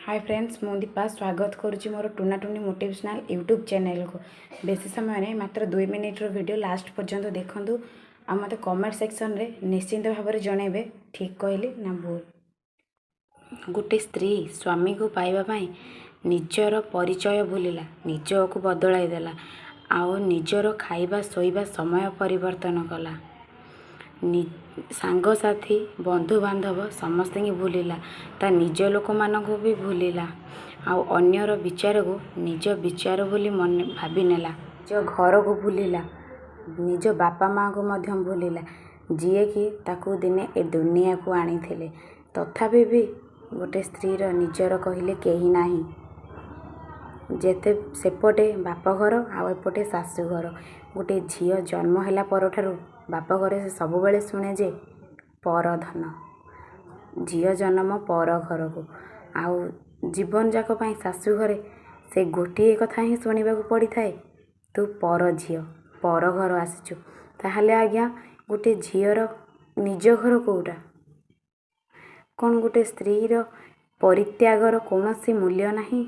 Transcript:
ହାଏ friends, ମୁଁ ଦୀପା ସ୍ୱାଗତ କରୁଛି ମୋର ଟୁନା ଟୁନି ମୋଟିଭେସନାଲ୍ ୟୁଟ୍ୟୁବ୍ ଚ୍ୟାନେଲ୍କୁ। ବେଶୀ ସମୟ ନାହିଁ, ମାତ୍ର 2 ମିନିଟ୍ର ଭିଡ଼ିଓ, ଲାଷ୍ଟ ପର୍ଯ୍ୟନ୍ତ ଦେଖନ୍ତୁ ଆଉ ମୋତେ କମେଣ୍ଟ ସେକ୍ସନରେ ନିଶ୍ଚିନ୍ତ ଭାବରେ ଜଣାଇବେ, ଠିକ୍ କହିଲି ନା ଭୁଲ। ଗୋଟେ ସ୍ତ୍ରୀ ସ୍ୱାମୀକୁ ପାଇବା ପାଇଁ ନିଜର ପରିଚୟ ଭୁଲିଲା, ନିଜକୁ ବଦଳାଇ ଦେଲା ଆଉ ନିଜର ଖାଇବା ଶୋଇବା ସମୟ ପରିବର୍ତ୍ତନ କଲା, ସାଙ୍ଗସାଥି ବନ୍ଧୁବାନ୍ଧବ ସମସ୍ତଙ୍କୁ ଭୁଲିଲା, ତା ନିଜ ଲୋକମାନଙ୍କୁ ବି ଭୁଲିଲା ଆଉ ଅନ୍ୟର ବିଚାରକୁ ନିଜ ବିଚାର ବୋଲି ମନେ ଭାବିନେଲା। ନିଜ ଘରକୁ ଭୁଲିଲା, ନିଜ ବାପା ମାଆଙ୍କୁ ମଧ୍ୟ ଭୁଲିଲା, ଯିଏକି ତାକୁ ଦିନେ ଏ ଦୁନିଆକୁ ଆଣିଥିଲେ। ତଥାପି ବି ଗୋଟେ ସ୍ତ୍ରୀର ନିଜର କହିଲେ କେହି ନାହିଁ। ଯେତେ ସେପଟେ ବାପଘର ଆଉ ଏପଟେ ଶାଶୁଘର। ଗୋଟେ ଝିଅ ଜନ୍ମ ହେଲା ପରଠାରୁ ବାପଘରେ ସେ ସବୁବେଳେ ଶୁଣେ ଯେ ପରଧନ, ଝିଅ ଜନ୍ମ ପର ଘରକୁ। ଆଉ ଜୀବନ ଯାକ ପାଇଁ ଶାଶୁଘରେ ସେ ଗୋଟିଏ କଥା ହିଁ ଶୁଣିବାକୁ ପଡ଼ିଥାଏ, ତୁ ପର ଝିଅ, ପର ଘର ଆସିଛୁ। ତାହେଲେ ଆଜ୍ଞା, ଗୋଟେ ଝିଅର ନିଜ ଘର କେଉଁଟା? କ'ଣ ଗୋଟେ ସ୍ତ୍ରୀର ପରିତ୍ୟାଗର କୌଣସି ମୂଲ୍ୟ ନାହିଁ?